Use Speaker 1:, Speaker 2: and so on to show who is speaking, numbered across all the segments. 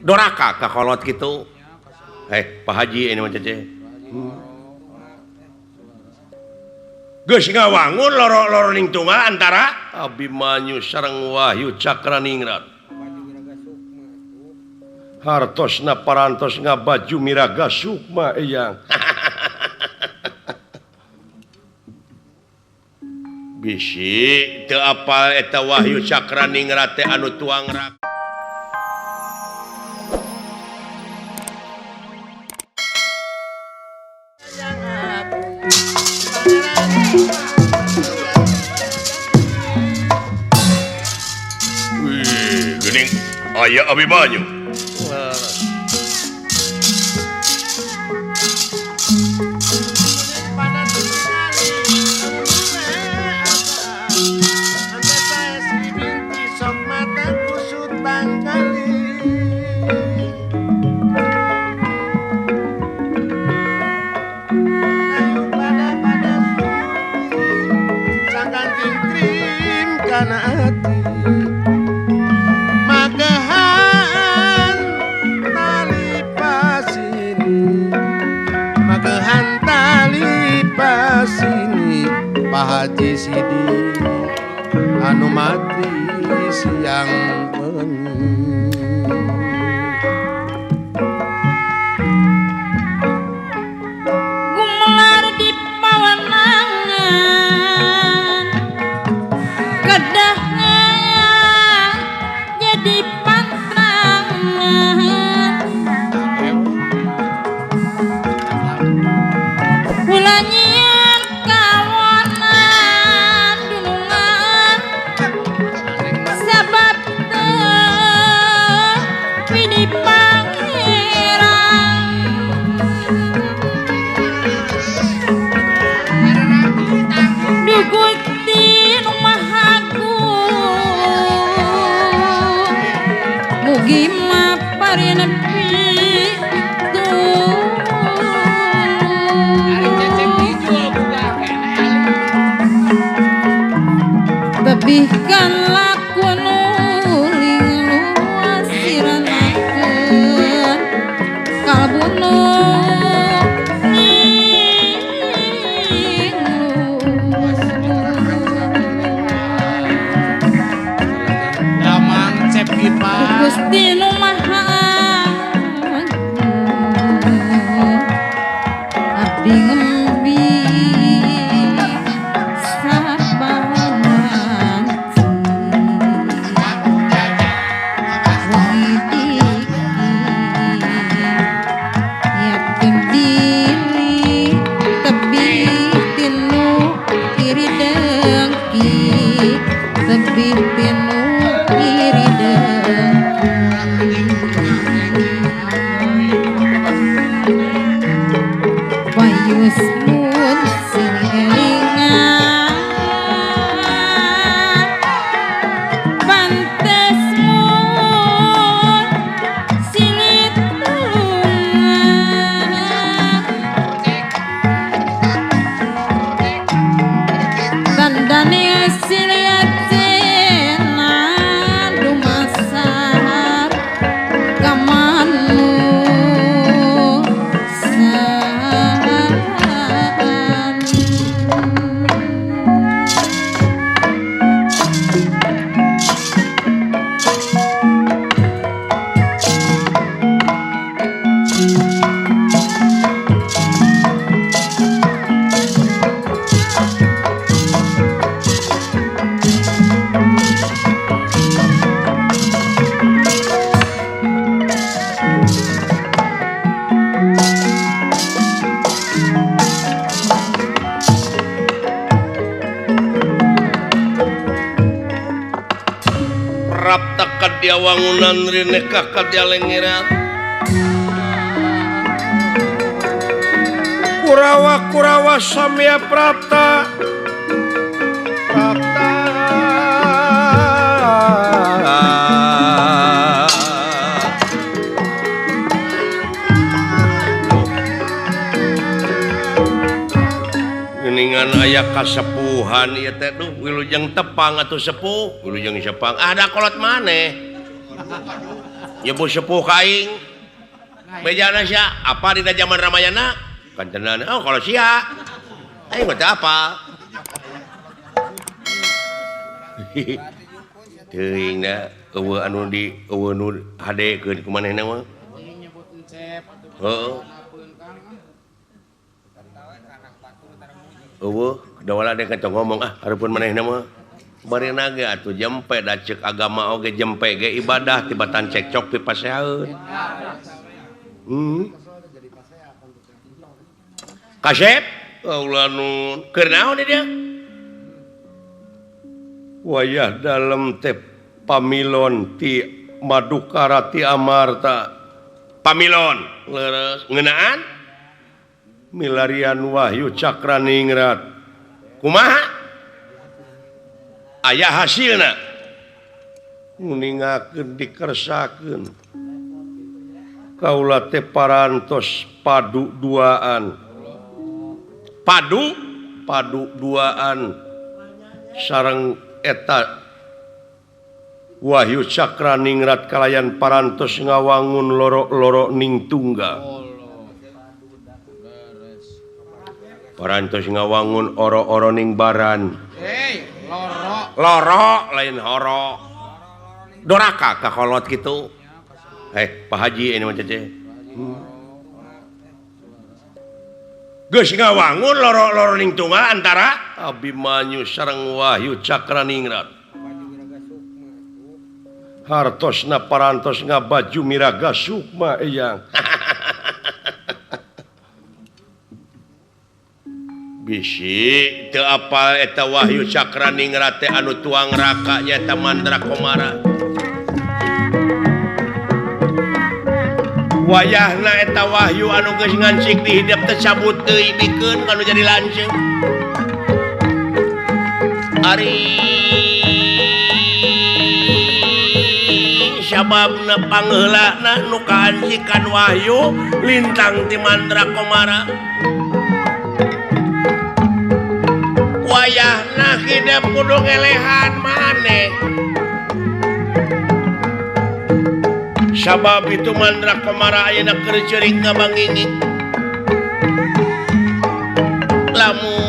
Speaker 1: Doraka ka kolot kitu. Pak Haji ini mah cece. Geus ngawangun loro-loro ning tunggal antara Abimanyu sareng Wahyu Cakraningrat. Hartosna parantos ngabaju miraga sukma eyang. Bisi teu apal eta Wahyu Cakraningrat teh anu tuang rak. Wih, geuning aya Abimanyu.
Speaker 2: Haji Sidi anu mati siang bengi.
Speaker 3: Gumelar di pawenangan kedahna jadi pantrangan ulanyian kawanan dunungan sabab teu widi pangeran Duh Gusti nu Maha Agung mugi maparin tebihkan laku nuling luas siranakeun kalbu nu
Speaker 2: Damang Cep Ipa
Speaker 3: Gusti nu Maha Agung abdi ngembi
Speaker 1: Dia wangunan rinekah ka dia lengerat Kurawa Kurawa samya prapta prapta Geningan aya kasepuhan ieu teh duh wilujeng tepang atuh sepuh wilujeng sepang ada kolot maneh. Nyebu sepuh ka aing. Bejana sia, apa dina zaman Ramayana? Kantenan. Oh, kalau sia. Aing mah teu apa. Teuing da eueuh anu di eueuh nu hadekeun ku manehna mah. Heeh. Eueuh, dawala dek tong ngomong ah hareupeun manehna mah. Barina ge atuh jempe da ceuk agama oge jempe ge ibadah tibatan cekcok pipaseaeun. Kasep, ulah nun. Keur naon dia? Wayah dalem teh pamilon ti Madukara ti Amarta. Pamilon leres ngeunaan milarian Wahyu Cakraningrat. Kumaha? Aya hasilna. Nguningakeun dikersakeun. Kaula teh parantos padu duaan. Padu duaan sareng eta Wahyu Cakraningrat kalayan parantos ngawangun loro-loro ning tunggal. Parantos ngawangun oro-oro ning baran. Loro lain horo. Doraka kakolot kitu. Pak Haji ini mah cece. Geus ngawangun loro-loro ning tunggal antara Abimanyu sareng Wahyu Cakraningrat. Hartosna parantos ngabaju miraga sukma eyang. Bisi teu apal eta Wahyu Cakraningrat teh anu tuang raka nyaeta Mandra Komara. Wayahna eta Wahyu anu geus ngancik di hidep teh cabut deui bikeun kanu jadi lanceuk. Ari sababna pangheulana nu kaancikan Wahyu lintang ti Mandra Komara. Wayahna hidep kudu ngelehan maneh. Sabab itu Mandra Komara ayeuna keur ceurik ngabangingik. Lamun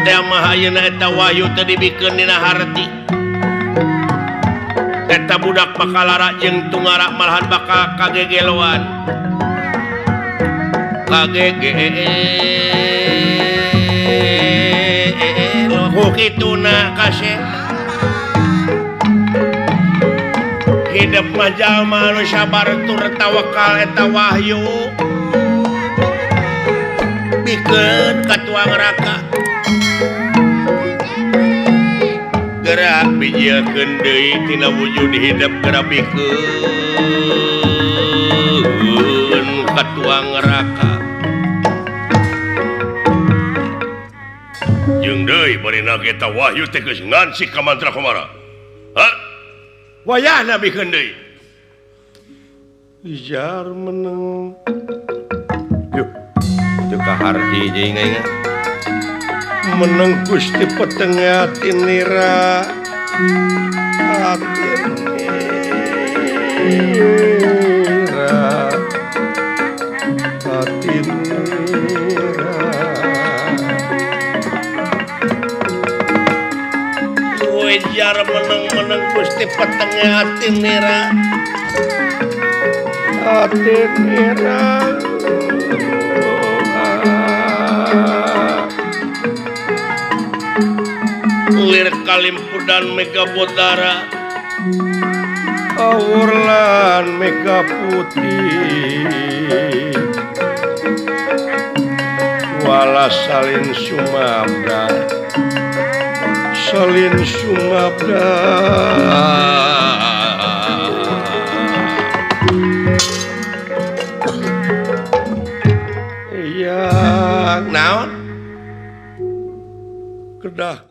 Speaker 1: teh mah ayeuna eta Wahyu teu dibikeun dina harti. Eta budak bakal lara jeung tungara malahan bakal kagegeloan. Kagegeelo kituna kasih. Hidup mah jalma nu sabar tur tawakal eta Wahyu bikeun ka tuang raka. Gerak bijilkeun deui tina wujud hidup gerak bikeun ka tuang raka. Jeung deui barina eta Wahyu teh geus ngancik ka Mantra Komara. Hah? Wayahna bikeun deui. Ijar meneng. Yuh, teu kaharti jeung aing. Meneng Gusti peteng atinira. Atinira. Atinira. Jar meneng-meneng Gusti petenge atinira. Atinira. Lir kalimpudan mega bodara. Awurlan mega putih. Wala salin sumabda. Salin sumabda. Iya, naon? Kedah